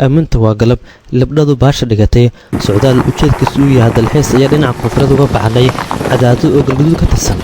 Amminta waa galab libdhadu baasha dhigatay. Socdaal ujeedkiisu uu yahay dalxiis ayaa dhinaca koonfureed uga baxnay Cadaado oo Galguduud ka tirsan.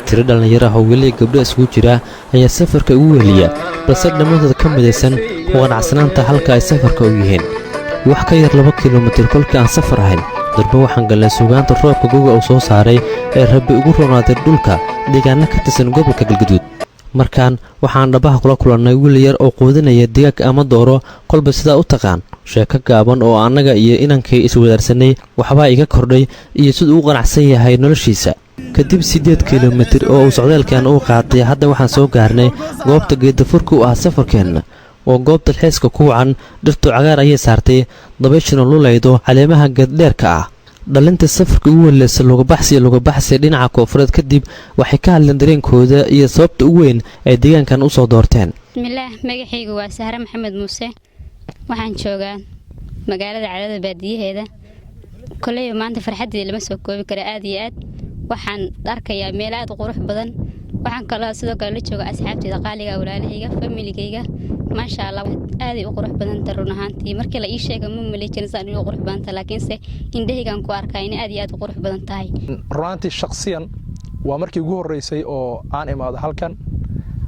Tiro dhallinyaro ah oo weliya gabdho isugu jira ayaa safarka ugu weheliya, balse dhammaantood ka midaysan ku qanacsanaanta halka ay safarka u yihiin. Wax ka yar 2 kilomitir kolkii aan safar ahayn durba waxaan galnay sugaanta roobka guga uu soo saaray ee Rabbi ugu roonaaday dhulka deegaano ka tirsan gobolka Galgaduud. Markaan waxaan dhabaha kula kulannay wiil yar oo quudinaya digaag ama dooro, kolba sidaa u taqaan. Sheeko gaaban oo annaga iyo inankay iswadaarsanay waxbaa iga kordhay iyo siduu u qanacsan yahay noloshiisa. Kadib 8 kilomitir oo uu socdaalkan uu qaatay, hadda waxaan soo gaarnay goobta geedafurka u ah safarkeenna oo goob dalxiiska ku wacan. Dhirtu cagaar ayay saartay, dabayshuna lulaydo caleemaha geeddheerka ah. Dhalinta safarka ugu weleysa lugabaxsi iyo lugabaxsi dhinaca koonfureed kadib waxay ka hadleen dareenkooda iyo sababta ugu weyn ay deegaankan usoo doorteen. Bismillaah, magacaygu waa Sahre Maxamed Muuse. Waxaan joogaa magaalada Cadaado baadiyaheeda. Koleyba maanta farxaddeeda lama soo koobi kara. Aad iyo aad waxaan arkayaa meel aad u qurux badan. Waxaan kaloo sidoo kale la jooga asxaabteyda qaaliga, walaalahayga, familigayga. Maasha Allah, aaday u qurux badanta. Run ahaantii, markii la ii sheega ma malay jirin saan inay u qurux badanta, laakiinse indhahaygaan ku arkaa inay aad iyo aad u qurux badan tahay. Runaantii, shaksiyan waa markii ugu horreysay oo aan imaado halkan.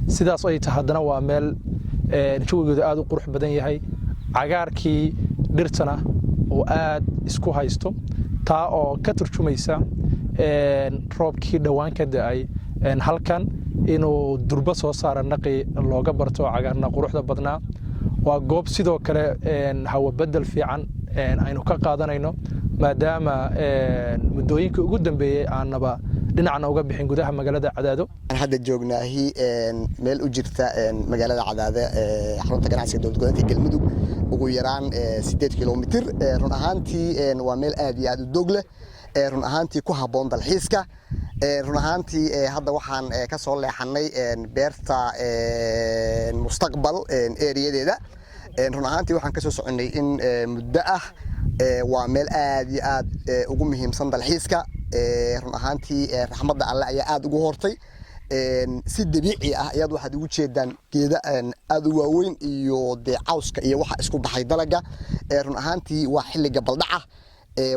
Sidaas ay tahay haddana waa meel jawigeedu aad u qurux badan yahay, cagaarkii dhirtana oo aad isku haysto, taa oo ka turjumaysa roobkii dhowaan ka da'ay halkan inuu durbo soo saara naqi looga barto cagaarna quruxda badnaa. Waa goob sidoo kale hawa bedel fiican aynu ka qaadanayno, maadaama muddooyinka ugu dambeeyey aanaba dhinacna uga bixin gudaha magaalada Cadaado. Hadda joognaahi meel u jirta magaalada Cadaade, xarunta ganacsiga dowlad goboleedka Galmudug, ugu yaraan 8 kilomitir. Run ahaantii waa meel aad iyo aad u doog leh, run ahaantii ku habboon dalxiiska. Run ahaantii hadda waxaan ka soo leexanay beerta Mustaqbal eriyadeeda. Run ahaantii waxaan kasoo soconnay in muddo ah. Waa meel aad iyo aad ugu muhiimsan dalxiiska. Run ahaantii raxmadda Alle ayaa aad ugu hortay. Si dabiici ah ayaad waxaad ugu jeedaan geeda aad u waaweyn iyo dee cawska iyo waxa isku baxay dalaga. Run ahaantii waa xilliga baldhaca.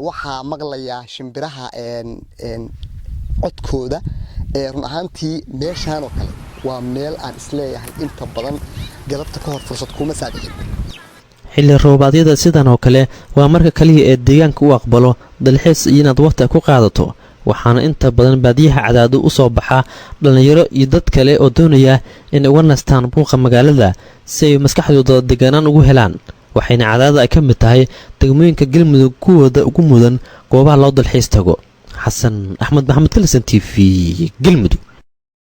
Waxaa maqlayaa shimbiraha codkooda. Run ahaantii meeshaan oo kale waa meel aan isleeyahay inta badan galabta ka hor fursad kuma saadixin. Xilli roobaadyada sidan oo kale waa marka kaliya ee deegaanka u aqbalo dalxiis iyo inaad waqti ku qaadato. Waxaana inta badan baadiyaha Cadaado u soo baxa dhallinyaro iyo dad kale oo doonaya inay uga nastaan buuqa magaalada si ay maskaxdooda deganaan ugu helaan. Waxayna Cadaada ay ka mid tahay degmooyinka Galmudug kuwooda ugu mudan goobaha loo dalxiis tago. Xasan Axmed Maxamed, Kalsan TV, Galmudug.